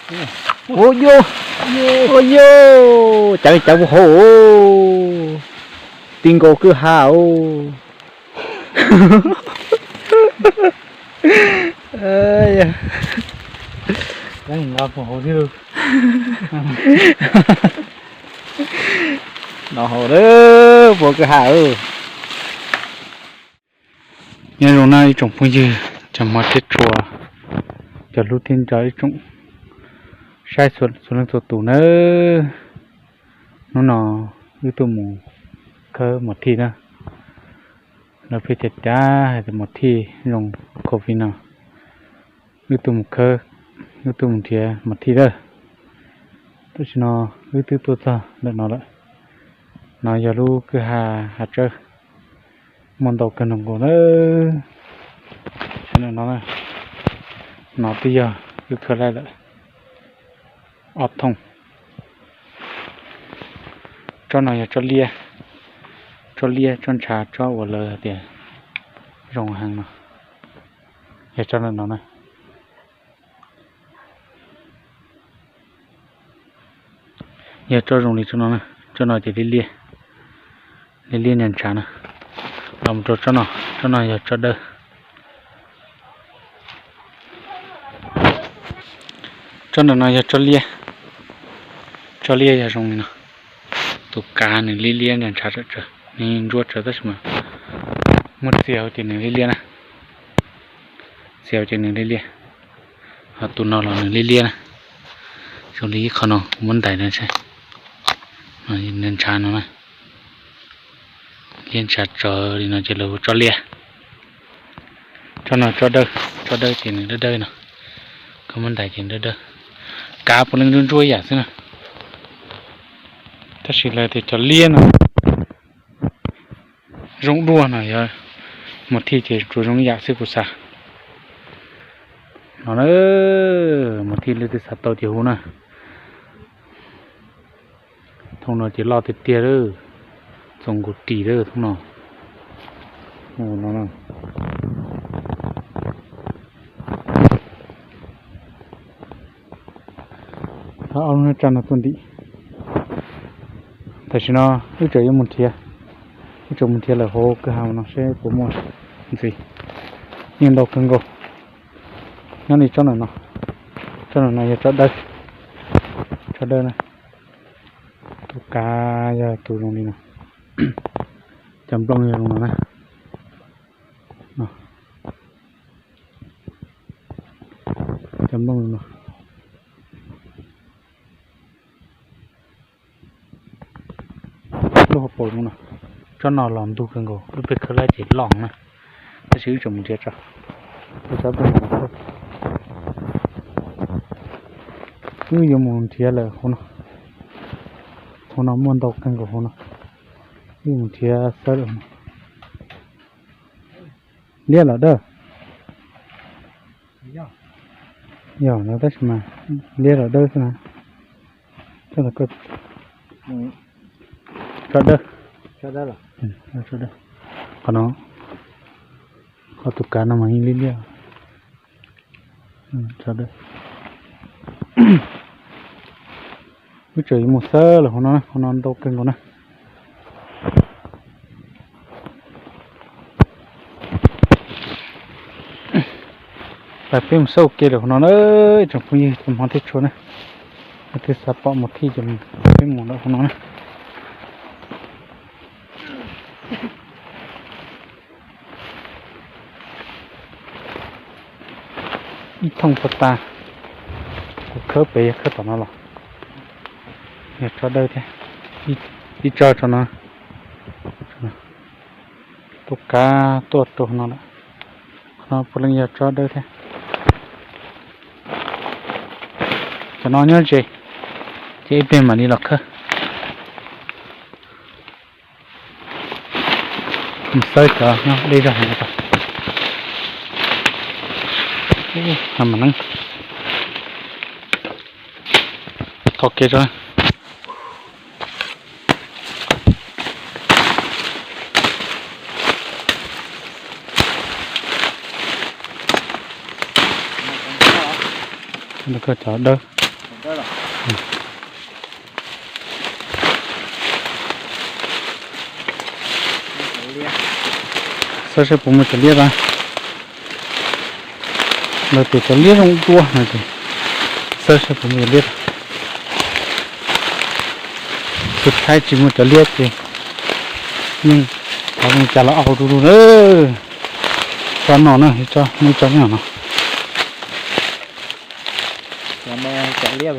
Ua yog, ua yog, cawv cawv puag hauv, ti nkaus kwj ha os. No hauv puag kwj ha. Nyob zoo na ib tsoom phooj ywg, cov hmov thiab tshua, cov hlub thiab nco ib tsoom saib txhua leej txhua tus nawb. Hnub no wb tuaj mus khawb mos thij na. Lawv pheej cav cav hais tias mos thij zoo covid no. Wb tuaj mus khawb, wb tuaj mus nrhiav mos thij lawm. Tam sim no wb twb tuaj txog ntawm no lawm. No yog lub kwj ha hav tsawb, muaj ntau kawg nkaus na. Saib ntawm no, no twb yog wb khawb laij lawm ob thooj. Tsob no yog tsob liab, tsob liab tsob ntshav tsob uas lawv hais tias zoo heev no, yog tsob ntawm no na. Yog tsob zoo li tsob no na, tsob no ces liab liab, liab liab ntshav ntshav na. Los mus rau tsob no, tsob no yog tsob dawb. Tsob ntawm no yog tsob liab, tsob liab yog zoo li no. Tus kav nws liab liab ntshav ntshav tsawv tsawv, nws ntsuab tsawv tab sis mas muab txiav hauv ces nws liab liab na. Txiav hauv ces nws liab liab. Ho tus no los nws liab liab na. Zoo li ib qho no kuv muab ntais saib, ntshav ntshav no na. Liab ntshav tsawv li no ces lawv hu tsob liab. Tsob no tsob dawb, tsob dawb ces nws dawb dawb no. Koj muab ntais ces dawb dawb. Kav puav leej ntsuab ntsuab ib yam xwb na. Tab sis lawv tias cov liab no zoo dua no yog mos thij ces tsuas zoo ib yam xwb kuv xav. No na, mos thij leej twg xav tau ces hu na. Thooj no ces loj tiag tiag lawm, txoos nkaus ris lawm thooj no. No, thab ob lub hnab tsaj no tuaj ntim. Tam sim no wb tseem yuav mus nrhiav, wb tseem mus nrhiav lawm hauv kwj ha no seb puas muaj ntxiv. Yeej ntau kawg nkaus. Nyob li tsob ntawm no, tsob ntawm no yog tsob dawb, tsob dawb na. Tus kav yog tus zoo li no, cov nplooj yog zoo no na. Cov nplooj no, lub hauv paus no, tsob no los ntug kawg nkaus, wb pheej khawb laib ces loj na, tab sis wb tseem mus nrhiav tso, wb yuav mus nrhiav lawm hauv no, hauv no muaj ntau kawg nkaus hauv no, wb mus nrhiav xawb lawm hauv no. Liab los dawb? Yog no tab sis mas liab los dawb xwb na. Tsob dawb, tsob dawb. Qhov no, qhov tus kav no mas yeej liab liab. Wb tseem yuav mus xawb lawm hauv no, hauv no ntau kawg nkaus na. Peb mus xawb ua ke lawm hauv no na, tsoom phooj ywg cov hmov thiab tshua na. Leej twg xav pom mos thij ces peb mus lawm hauv no na. Ib thooj tag tag, kuv khawb pem yog khawb tom no los, yog tsob dawb thiab. Ib tsob tsob no, tus kav tuaj rau no lawm, qhov no puav leej yog tsob dawb thiab. Cov no nyob ze, ces ib pliag mam li los khawb. Mus xawb cov nyob deb zog heev no. Mam neeb, tho kev tso. Cov dawb. Xav saib puas muaj cov liab tas. Lawv tias cov liab zoo dua no ces xav saib puas muaj cov liab tas. Tus thaib tsis muaj cov liab ces yeej thov zoo cas los au du lug lawm. Tso no na, tso muaj ib co nyob no. Cov liab,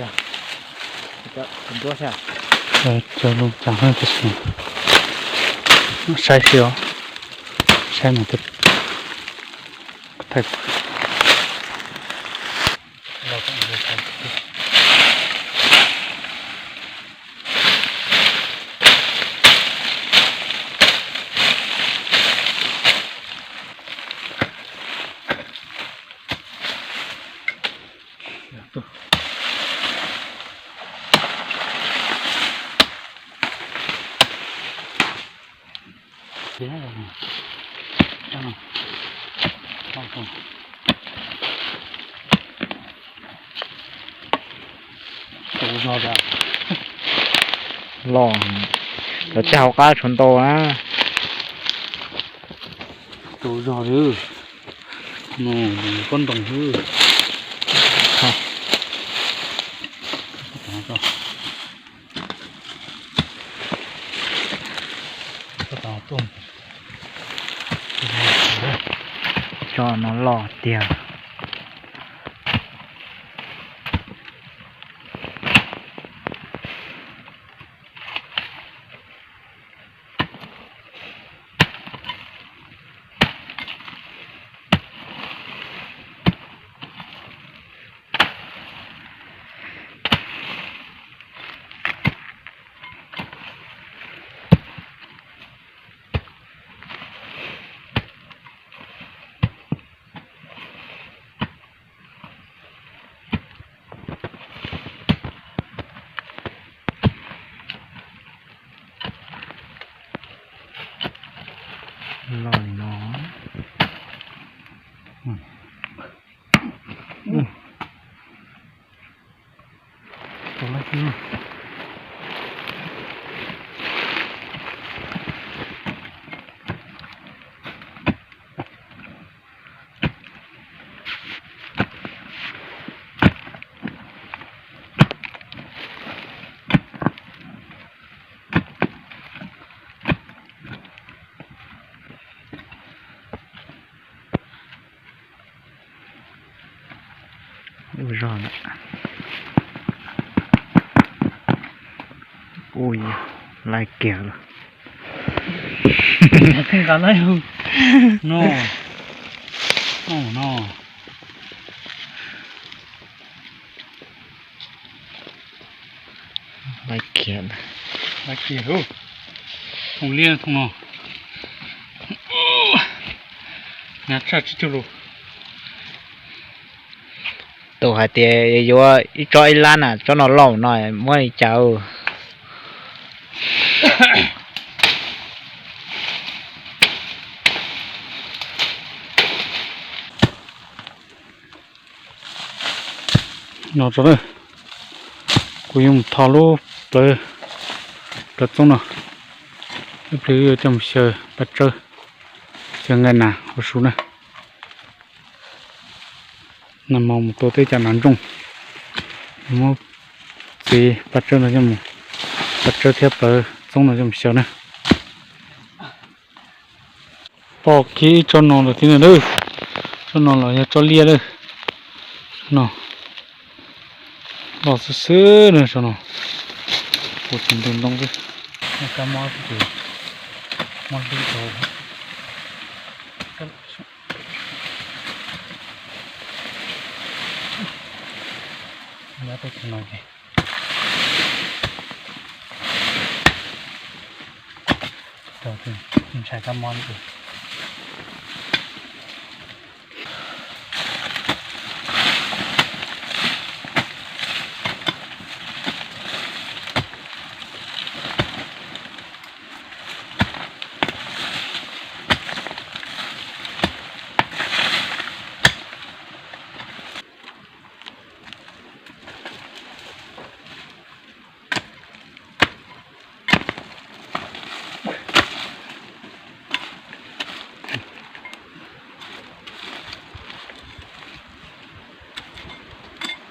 cov zoo cas tab sis saib si os, saib mas thaij. Los, lawv caj hauv qab tshuav ntau na. Tau zog li, no, pob ntoo xwb. Tso no loj tiag. Loj li no. Ua zog na. Ui, laiv kiag lawm. Nqa laiv no, no. Laiv kiag, laiv kiag lauj. Thooj liab thooj no. Hnyav tshaj tsis cuag lus. Tus hais tias yuav ib tsob ib lab na, tsob no loj no muab li cas. No tso na, kuv yuav mus tho lub plawv, plawv txoob no. Ib pliag yuav coj mus xyaw paj tsawb, xyaw nqaij nas ua su na. Nag hmo mus tua teb chaws nas ntsooj, muab txiv paj tsawb no coj mus, paj tsawb thiab plawv txoob no coj mus xyaw na. Pom kiag ib tsob no lawm thiab na. Tsob no los yog tsob liab lawm. No, loj xwb xwb na tsob no. Ua tsis ntws ntoo xwb. Kab mob ces mob hlwb tau. Nyob tej tug no ces tau ntshai kab mob li.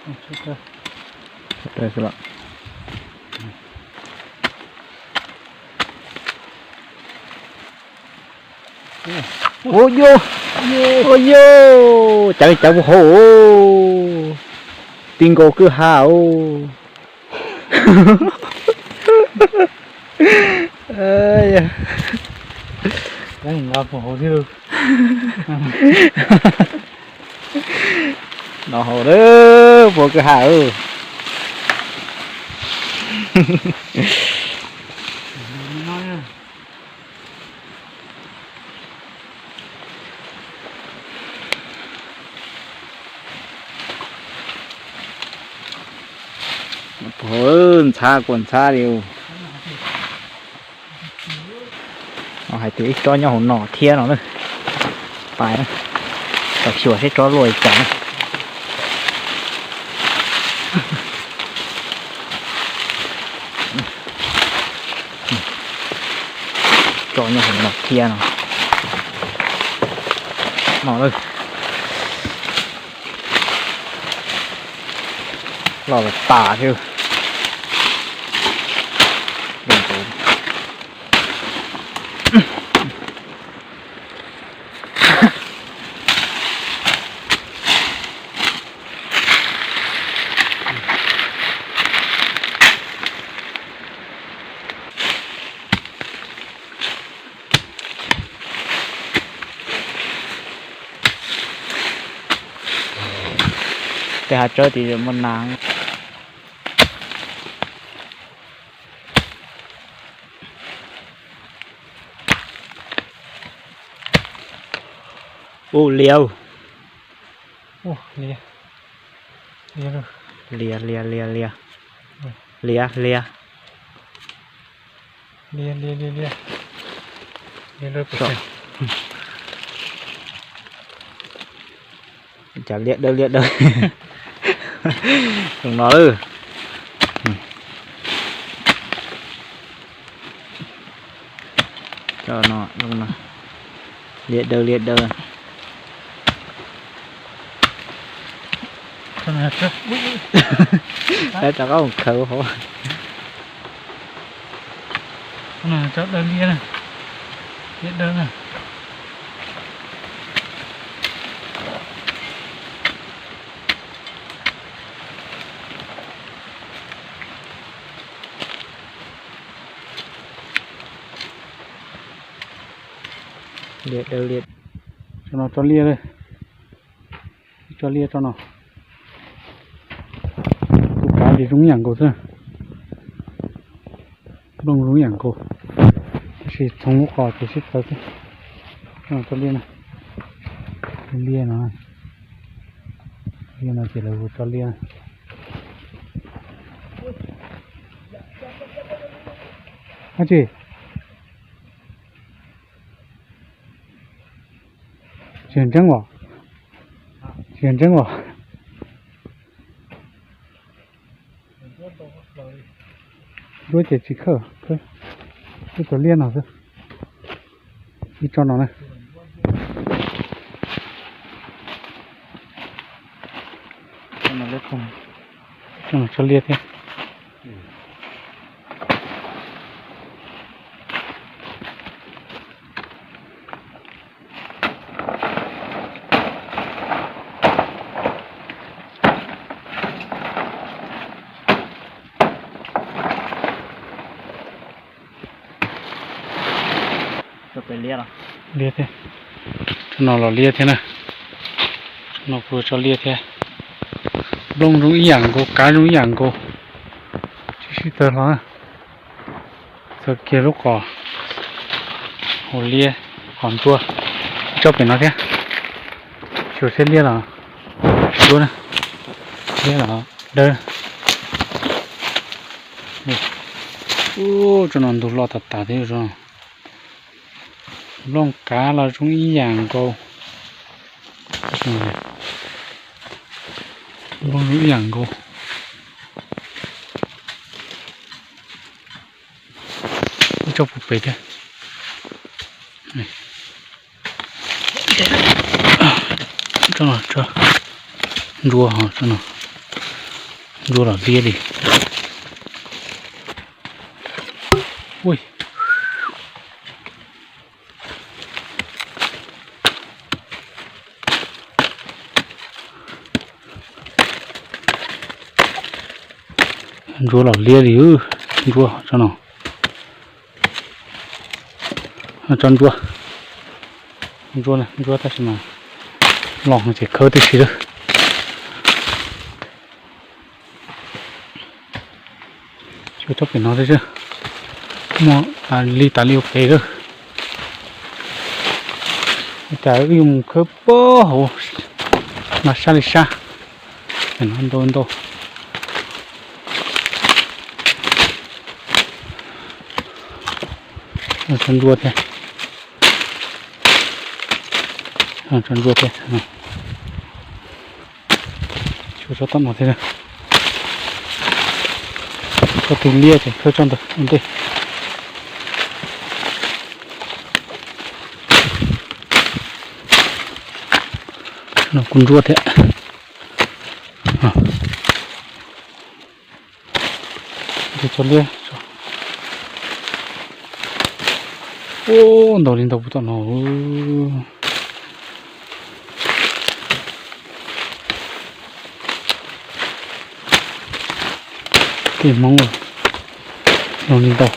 Ua yo, ua yo, cawv cawv puag hauv, ti nkaus kwj ha os. No hauv a, puag kwj ha. Puag ntxhab kua ntxhab li. Hais tias ib tsob nyob hauv no thiab no na. Pais, xyuas seb tsob luaj li cas. Tsob nyob hauv no thiab no. No lawm. Loj tas tas thiab. Tej hav tsawb tim muaj nas. Ua liaj. Liaj, liaj, liaj, liaj. Liaj, liaj. Cas liaj dawb liaj dawb. Zoo no lawm. Cov no zoo no, liaj dawb liaj dawb. Rov qab mus khaws hauv. Cov dawb liaj, liaj dawb na. Liaj dawb liaj. Tso no tso liaj, tso liaj tso no. Tus kav ces zoo ib yam nkaus xwb. Nplooj zoo ib yam nkaus, tab sis txhoov lub qos ces sib txawv xwb. Tso liaj na, liaj no, liaj no ces lawv hu tso liaj na. Dab tsi? Tsis yog ntseeb os. Tsis yog ntseeb os. Duab ces tsis khawb, khawb tso liaj no xwb. Ib tsob no na. Tso liaj thiab. Liaj thiab, tsob no los liaj thiab na. Tsob no kuj tso liaj thiab. Nplooj zoo ib yam nkaus, kav zoo ib yam nkaus. Tsis sib txawv hlo na. Txawv kiag lub qos, hauv liaj, qos ntuag. Tsob pem no thiab. Xyuas seb liaj los tsis duab na. Liaj los dawb. Ub, tsob no ntug loj tas tas thiab. Nplooj kav los zoo ib yam nkaus. Nplooj zoo ib yam nkaus. Ib tsob puag pem thiab. Tsob no, tsob ntsuab ho tsob no. Ntsuab los liab li. Ui, ntsuab los liab li, ntsuab tso no. Tso ntsuab, ntsuab ntsuab tab sis mas los ces khawb tib si lawm. Tsob pem no xwb, muaj li tas li ua pem lawm. Cas wb yuav mus khawb pob hauv mas sab li sab. Pem no ntau ntau. Tso ntsuab thiab, tso ntsuab thiab. Tsob tom no thiab, tsob twg liab ces khawb tsob ntawd ua ntej. No kuj ntsuab thiab. Tsob liab, ub, ntau li ntau puag tom no. Tej Hmoob zoo li ntau,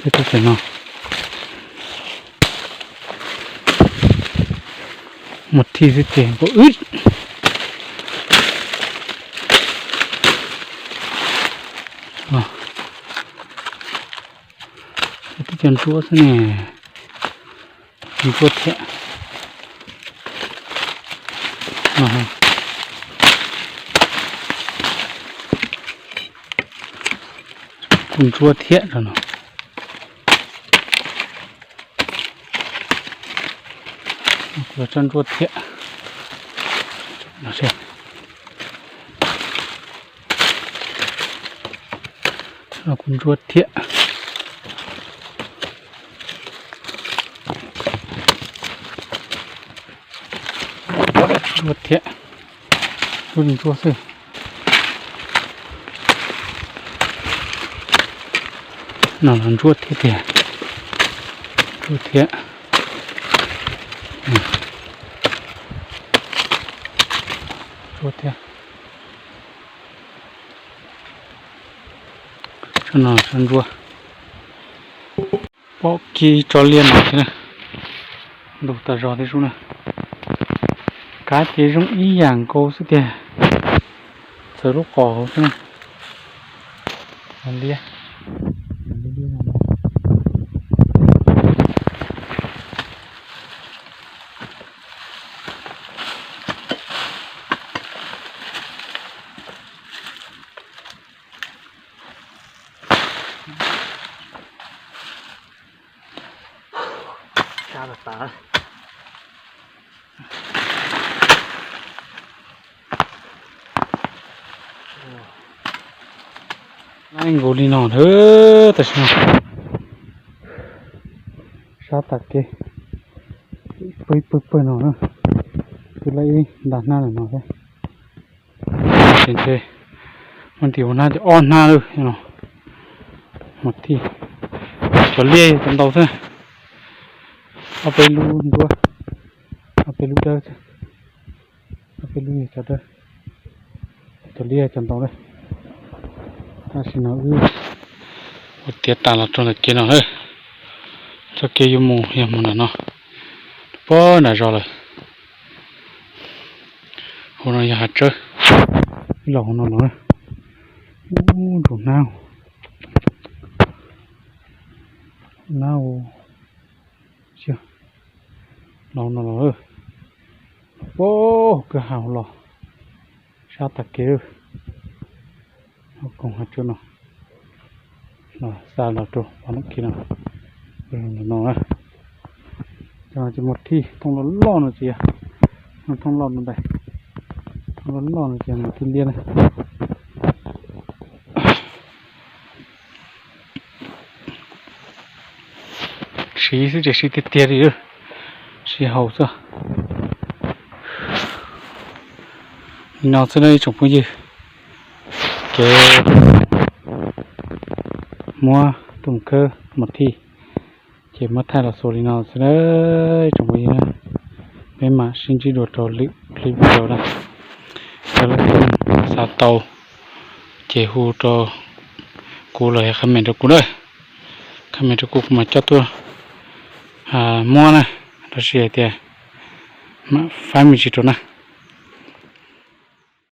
tej teb chaws no. Mus thij xwb ces nkaus wb. Twb cov ntsuab xwb ne, ntsuab thiab. Kuj ntsuab thiab no. Kuj tsob ntsuab thiab. Kuj ntsuab thiab. Ntsuab thiab, ntsuab li ntsuab xwb. No los ntsuab thiab tiag, ntsuab thiab, ntsuab thiab. Tsob no tsob ntsuab. Pom kiag tsob liab no thiab na, ntau tas zog thiab sub na. Kav ces zoo ib yam nkaus xwb tiag, txawv lub qos hauv xwb na. Liab, liab. Laib nkaus li no na, tam sim no sab tas kev, pawg pawg pawg no na, twb laib ib nta hnab lawm no thiab. Ces ntshe muaj ntim ua hnab ces ob hnab lawm no. Mus thij cov liab cov ntau xwb. Ob peb lub nruab, ob peb lub dawb xwb. Ob peb lub yog cov dawb, cov liab cov ntau lawm. Tam sim no wb ua tiav tas los rau ntawm kev no lawm. Txoj kev yuav mus yog mus nram no, pog nram zos lawm. Hauv no yog hav tsawb, wb los hauv no los. Ub, nrug hnab, hnab, los no los, pog kwj ha los sab tag kev. Koog hav tsawb no, los xa los rau pog nram kev no, no. Cov no ces mus thij thooj loj loj no ces yog, thooj loj no ntag, thooj loj loj no ces mus thij liab na. Siv xwb ces siv tiag tiag li, siv haus xwb. Li no xwb na ib tsoom phooj ywg, Ces muab tuaj mus khawb mos thij, ces muab thaij los xaus li no xwb nawb tsoom phooj ywg. Peb mam sib ntsib dua rau lwm clip video na. Yog leej twg xav tau ces hu rau kuv los yog comment rau kuv na. Comment rau kuv, kuv mam coj tuaj muab na, los sis hais tias mam faib me ntsis rau na.